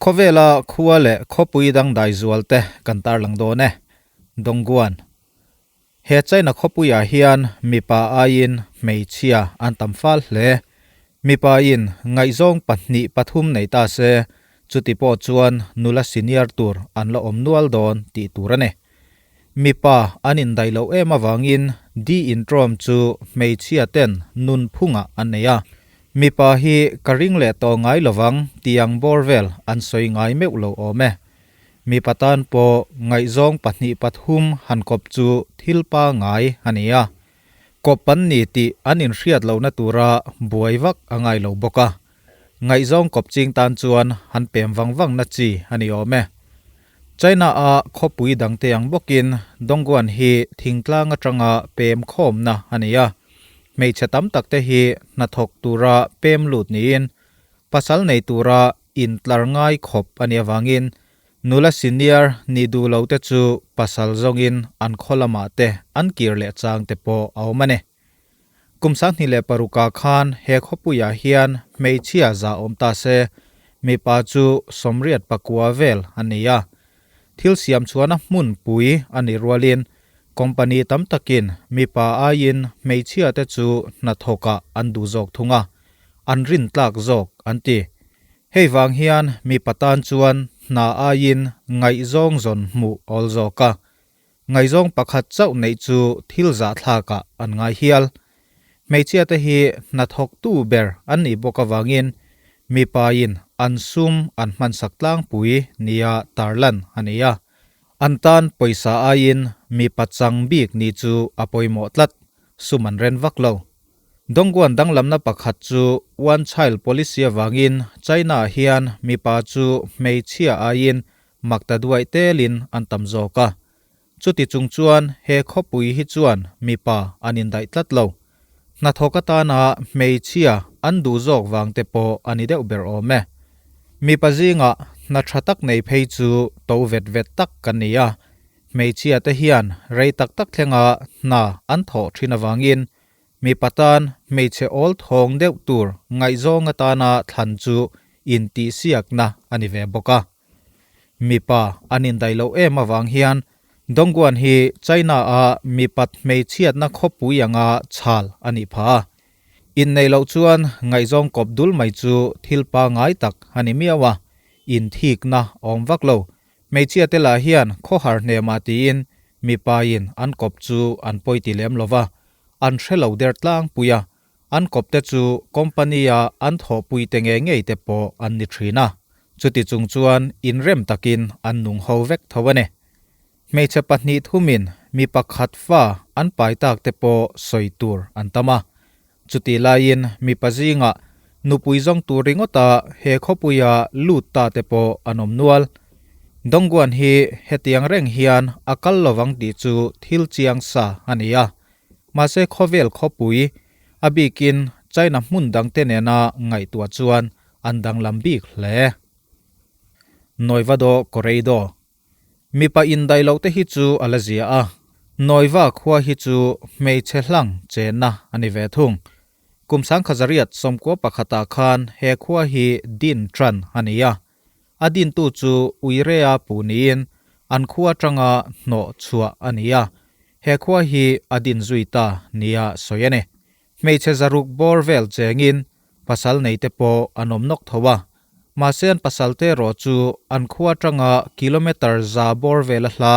Khawvela khua leh khawpui dangdai zual te kan tarlang dawn e. Dongguan. He China khawpuiah hian mipa aiin hmeichhia an tam fal hle. Mipa in ngaihzawng pahnih pathum nei ta se, chuti pawh chuan nula senior tur an la awm nual dawn tih tur a ni. Mipa an indaih loh em avangin di intrawm chu hmeichhia ten nunphungah an nei a. Mipa hi ka ring leh tawh ngai lovang tiang bawr vel an sawi ngai meuh lo awm e. Mipa tan pawh ngaihzawng pahnih pathum han kawp chu thil pangai a ni a, kawp an ni tih an inhriat lohna tura buai vak a ngai lo bawk a, ngaihzawng kawp ching tan chuan han pem vang vang na chi a ni awm e. China-a khawpui dangte ang bawkin Dongguan hi thingtlang atanga pem khawmna a ni a, hmeichhe tam takte hi hnathawk tura pem lut niin pasal nei tura intlar ngai khawp a nih avangin nula senior nih duh lo te chu pasal zawngin an khaw lamah te an kir leh chang te pawh a awm a ni. Kum 2006 ah khan he khawpuiah hian hmeichhia za awm ta se, mipa chu 89 vel a ni a. Thil siam chhuahna hmunpui a nih rualin company tam takin mipa aiin hmeichhia te chu hnathawkah an duh zawk thung a, an rintlak zawk an ti. Hei vang hian mipa tan chuan hna aiin ngaihzawng zawn hmuh awl zawk a, ngaihzawng pakhat chauh neih chu thil zahthlakah an ngai hial. Hmeichhia te hi hnathawktu ber an nih bawk avangin mipain an sum an hmansak tlangpui nia tarlan a ni a, an tan pawisa aiin mipa chang bik nih chu a pawimawh tlat, sum an ren vak lo. Dongguan danglamna pakhat chu One Child Policy avangin China-ah hian mipa chu hmeichhia aiin makta duaih telin an tam zawk a. Chuti chung chuan he khawpui hi chuan mipa an indaih tlat lo. Hnathawk atana hmeichhia an duh zawk vang te pawh a ni deuh ber awm e. Mipa zingah hna tha tak nei phei chu to vet vet tak kan ni a. Hmeichhia te hian rei tak tak thlenga hna an thawh thin avangin Mipa tan hmeichhe awl thawng deuh tur ngaihzawng atana thlan chu intihsiakna a ni ve bawk a. Mipa an indaih loh em avang hian Dongguan hi China-a mipat hmeichhiatna khawpui anga chhal a nih phah a. Inneih loh chuan ngaihzawng kawp dul mai chu thil pangai tak a ni miau a, inthikna awm vak lo. Hmeichhia te lah hian khawhar hnemah tiin mipain an kawp chu an pawi ti lem lo va, an hre lo der tlangpui a, an kawp te chu company a an thawhpui te ngei ngei te pawh an ni thin a, chuti chung chuan inrem takin an nung ho vek tho a ni. Hmeichhe pahnih thumin mi pakhat fa an pai tak te pawh sawi tur an tam a, chutih laiin mipa zingah nupui zawng tur ringawta he khawpuia lut ta te pawh an awm nual. Dongguan hi hetiang reng hian a kal lovang tih chu thil chiang sa a ni a. Mahse khawvel khawpui, a bikin China hmun dangte nena ngaihtuah chuan an danglam bik hle. Nawivado Koreido Mipa indaih loh te hi chu a la zia a, Nawiva khua hi chu hmeichhe hlang chenna a ni ve thung. Kum 1991ah khan he khua hi din tan a ni a, a dintu chu Uirea pu niin an khua atanga hnawh chhuah a ni a, he khua hi a din zui ta nia sawi a ni. Hmeichhe zaruk bawr vel chengin pasal nei te pawh an awm nawk tho a, mahse an pasal te erawh chu an khua atanga kilometre za bawr vel a hla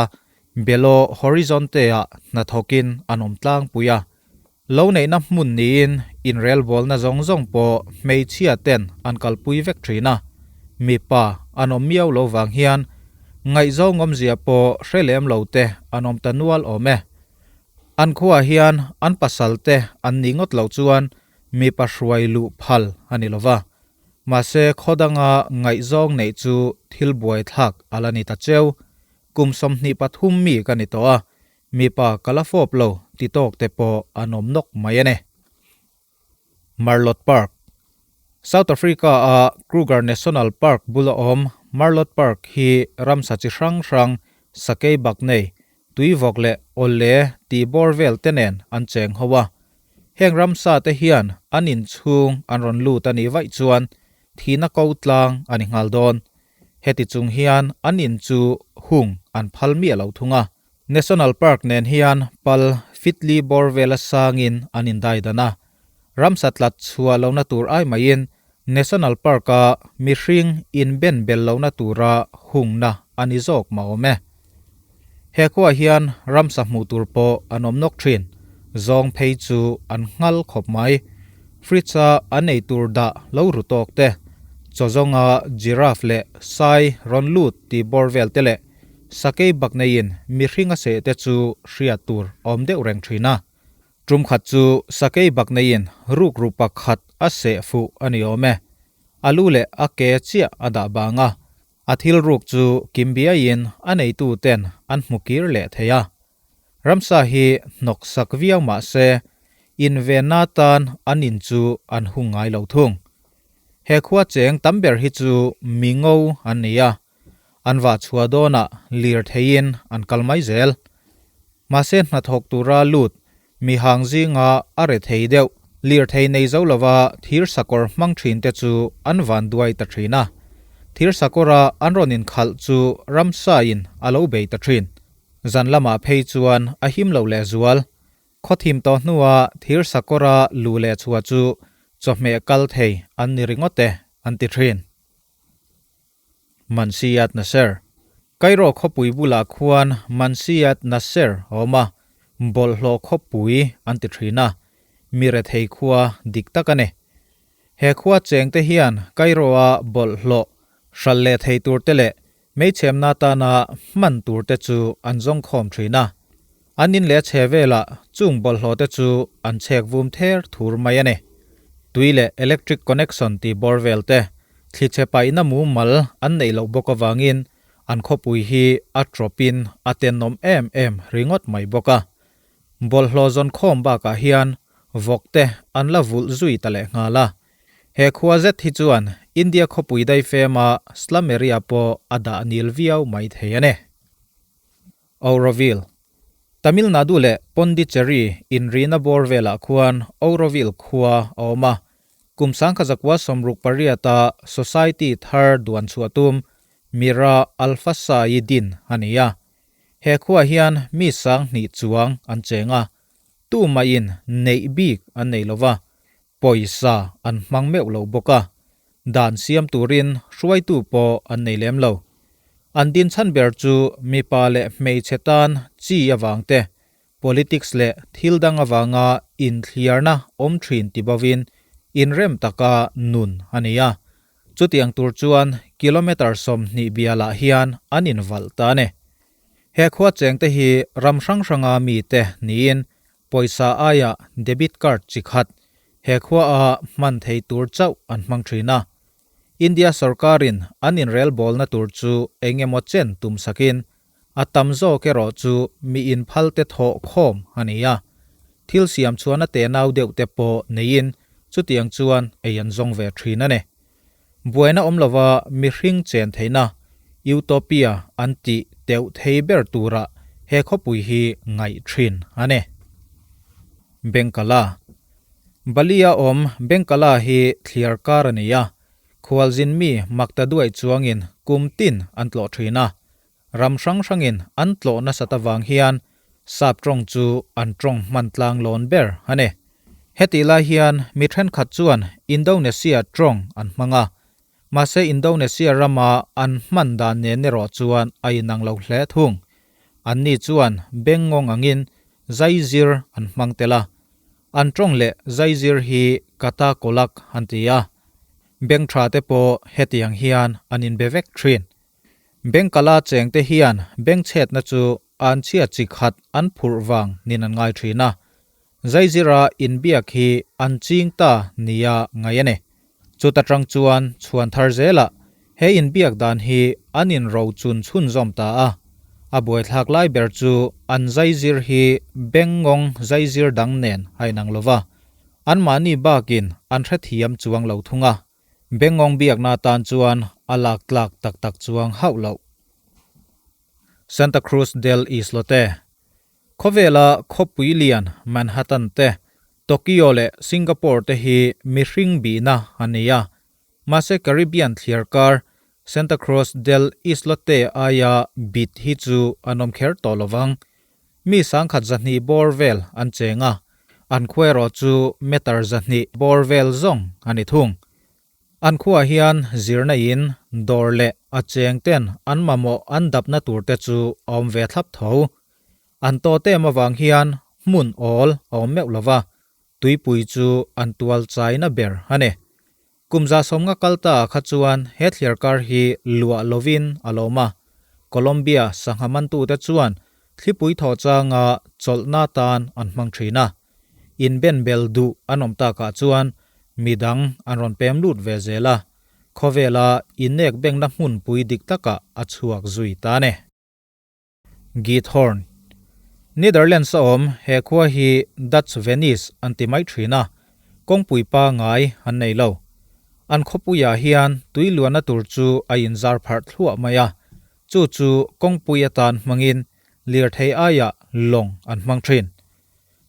Belo Horizonte ah hnathawkin an awm tlangpui a. Lo neihna hmun niin inrelbawlna zawng zawng pawh hmeichhia ten an kalpui vek thin a, mipa an awm miau lo vang hian ngaihzawng awmzia pawh hre lem lo te an awm ta nual awm e. An khuaah hian an pasal te an nih ngawt loh chuan mipa hruai luh phal a ni lo va. Mahse khaw danga ngaihzawng neih chu thil buaithlak a la ni ta cheu. Kum 23 mi ka ni tawh a, mipa ka la fawp lo ti tawk te pawh an awm nawk mai a ni. Marloth Park, South Africa-a Kruger National Park bula awm Marloth Park hi ramsa chi hrang hrang, sakei bak nei, tuivawk leh awle tih bawr vel te nen an cheng ho a. Heng ramsa te hian an inchhung an rawn lut a nih vaih chuan thihna ko tlang a ni nghal dawn. Heti chung hian an in chu hung an phal miah lo thung a. National Park nen hian pal fitli bawr vela sangin an indai dan a. Ramsa tlat chhuah lohna tur ai maiin National Park-a mihring inben bel lohna tura hungna a ni zawk mah awm e. He khuaah hian ramsa hmuh tur pawh an awm nawk thin. Zawng phei chu an nghal khawp mai. Fridge-a an ei tur dah lo ru tawk te, chaw zawnga giraffe leh sai rawn lut tih bawr vel te leh sakei bak neiin mihring a seh te chu hriat tur a awm deuh reng thin a. Tum khat chu sakei bak neiin rukru pakhat a seh fuh a ni awm e. A lu leh a ke chiah a dah bang a, A thil ruk chu kim biaiin a neitu ten an hmu kir leh thei a. Ramsa hi hnawk sak viau mah se, invenna tan an in chu an hung ngai lo thung. He khua cheng tam ber hi chu mi ngo an ni a, an vah chhuah dawnah lir theiin an kal mai zel. Mahse hnathawk tura lut mi hang zinga a re thei deuh, lirthei nei zo lova thir sakawr hmang thin te chu an van duai ta thin a. Thir sakawra an rawn inkhalh chu ramsain a lo bei ta thin. Zan lamah phei chuan a him lo lehzual. Khawthim tawh hnua thir sakawra lu leh chhuah chu chawhmeh kal thei an ni ringawt e, an ti thin. Mansiat Nasser. Cairo khawpui bulah khuan Mansiat Nasser a awm a, bawlhhlawh khawpui an ti thin a, mi rethei khua dik tak a ni. He khua chengte hian Cairo-a bawlhhlawh hralh leh thei turte leh meichhemna atana hman turte chu an zawng khawm thin a. An in leh chhe velah chung bawlhhlawh te chu an chhek vum ther thur mai a ni. Tui leh electric connection tih bawr vel te, thli chhe paihna mumal an neih loh bawk avangin an khawpui hi a trawpin a tenawm em em ringawt mai bawk a. Bawlhhlawh zawn khawm bakah hian vawk te an la vulh zui ta leh nghal a. He khua zet hi chuan India khawpui daifema slum area pawh a dah nil viau mai thei a ni. Auroville. Tamil Nadu leh Pondicherry inrina bawr velah khuan Auroville khua a awm a. Kum sangkhazakua 68-a society thar duan chhuah tum Mira Alfasai din a ni a. He khuaah hian mi 2000 chuang an cheng a, tumahin neih bik an nei lo va, pawisa an hmang meuh lo bawk a, dan siam turin hruaitu pawh an nei lem lo. An din chhan ber chu mipa leh hmeichhe tan chi avang te, politics leh thil dang avanga inthliarna awm thin ti bovin inrem taka nun a ni a. Chutiang tur chuan kilometre 20 bialah hian an invalh ta a ni. He khua chengte hi ram hrang hranga mite niin Pawisa aiah debit card chi khat he khuaah hman thei tur chauh an hmang thin a. India sorkarin an inrelbawlna tur chu eng emaw chen tum sakin a tam zawk erawh chu mi inphalte thawh khawm a ni a. Thil siam chhuahna tenau deuh te pawh neiin chutiang chuan ei an zawng ve thin a ni. Buaina awm lova mihring chen theihna Utopia an tih teuh thei ber tura he khawpui hi ngaih thin a ni. Bengkala Bali-a awm Bengkala hi thliar kar a ni a, khualzin mi makta duai chuangin kum tin an tlawh thin a. Ram hrang hrangin an tlawh nasat avang hian Sap tawng chu an tawng hman tlang lawn ber a ni. Hetih lai hian mi thenkhat chuan Indonesia tawng an hmang a, mahse Indonesia rama an hman dan nen erawh chuan a inang lo hle thung. Anni chuan bengngawng angin zaizir an hmang tel a, an tawng leh zaizir hi kata kolak an ti a, beng tha te pawh hetiang hian an inbe vek thin. Bengkala chengte hian bengchhetna chu an chhia chi khat an phurh vang nin an ngai thin a. Zaizira inbiak hi an ching ta nia ngaih a ni. Chuta tang chuan chhuan thar zelah he inbiak dan hi an inro chun chhunzawm ta a. A buaithlak lai ber chu an zaizir hi bengngawng zaizir dang nen a inang lova, anmahni bakin an hrethiam chuang lo thung a. Bengngawng biakna atan chuan a lak tlak tak tak chuang hauh loh. Santa Cruz del Islote, Khawvela khawpui lian Manhattan te, Tokyo leh Singapore te hi mihring bihna a ni a, mahse Caribbean thliar kar Santa Cruz del Islote aia bit hi chu an awm kher tawh lovang. Mi sangkhat 200 bawr vel an cheng a, an khua erawh chu meter 200 bawr vel zawng a ni thung. An khuaah hian zirna in dawr leh a cheng ten an mamawh an dapna tur te chu a awm ve thlap tho. An tawt em avang hian hmun awl a awm meuh lova, tuipui chu an tual chaina ber a ni. Kum 150 kal ta ah kha chuan he thliarkar hi luah lovin a lawm a, Colombia sangha mantute chuan thlipui thawh changa chawlhna tan an hmang thin a. Inbenbel duh an awm takah chuan midang an rawn pem lut ve zel a, khawvela innek bengna hmunpui dik takah a chhuak zui ta a ni. Giethoorn. Netherlands a awm he khua hi Dutch Venice an ti mai thin a, kawngpui pangai an nei lo. An khawpuiah hian tui luanna tur chu a inzar pharh thluah mai a, chu chu kawngpui atan hmangin lirthei aiah lawng an hmang thin.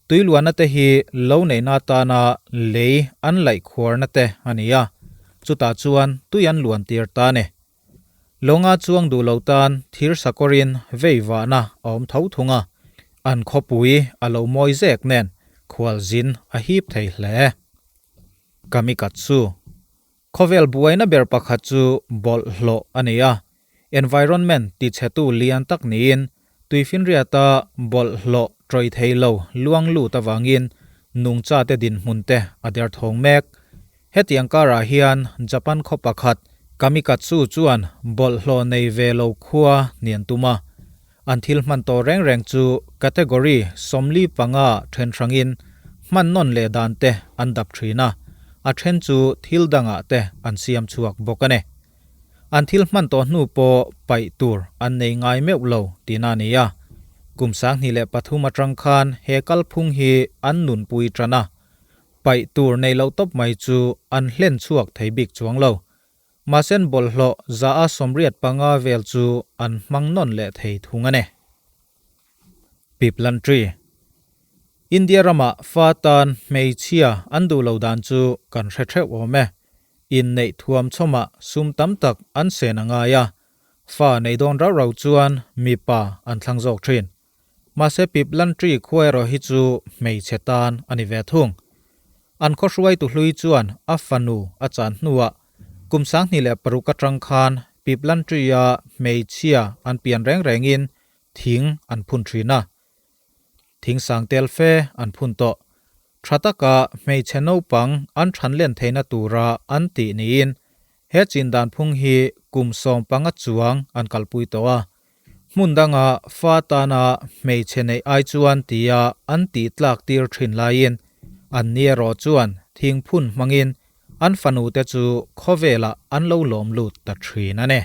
Tui luanna te hi lo neihna atana lei an laih khuarna te a ni a, chutah chuan tui an luan tir ta a ni. Lawnga chuang duh lo tan thir sakawrin vei vahna a awm tho thung a, an khawpui a lo mawi zek nen khualzin a hip thei hle. Kamikatsu. Khawvel buaina ber pakhat chu bawlhhlawh a ni a, environment tichhetu lian tak niin tuifinriata bawlhhlawh tawih thei lo luang lut avangin nungchate dinhmun te a derthawng mek. Hetiang karah hian Japan khaw pakhat Kamikatsu chuan bawlhhlawh nei ve lo khua hnian tum a. An thil hman tawh reng reng chu category 45 then hrangin hman nawn leh dan te an dap thin a, a then chu thil dangah te an siam chhuak bawk a ni. An thil hman tawh hnu pawh paih tur an nei ngai meuh lo tihna a ni a. Kum 2003 atang khan he kalphung hi an nunpui tan a. Paih tur nei loh tawp mai chu an hlen chhuak thei bik chuang lo. Mahsen bawlhhlawh 85% vel chu an hmang nawn leh thei thung a ni. Piplantry. India ramah fa tan hmeichhia an duh lo dan chu kan hre theuh awm e. Inneih thuam chhawmah sum tam tak an sen a ngai a, fa nei dawn rau rau chuan mipa an thlang zawk thin. Mahse Piplantry khua erawh hi chu hmeichhe tan a ni ve thung. An khaw hruaitu hlui chuan a fanu a chan hnuah kum 2006 atang khan Piplantry-a hmeichhia an pian reng rengin thing an phun thin a. Thing sang tel fe an phun tawh. Tha taka hmeichhe naupang an than len theihna tura an tih niin he chin dan phung hi kum 15 chuang an kalpui tawh a. Hmun danga fa tana hmeichhe neih ai chuan tia an tih tlak tir thin laiin an ni erawh chuan thing phun hmangin an fanu te chu khawvelah an lo lawm lut ta thin a ni.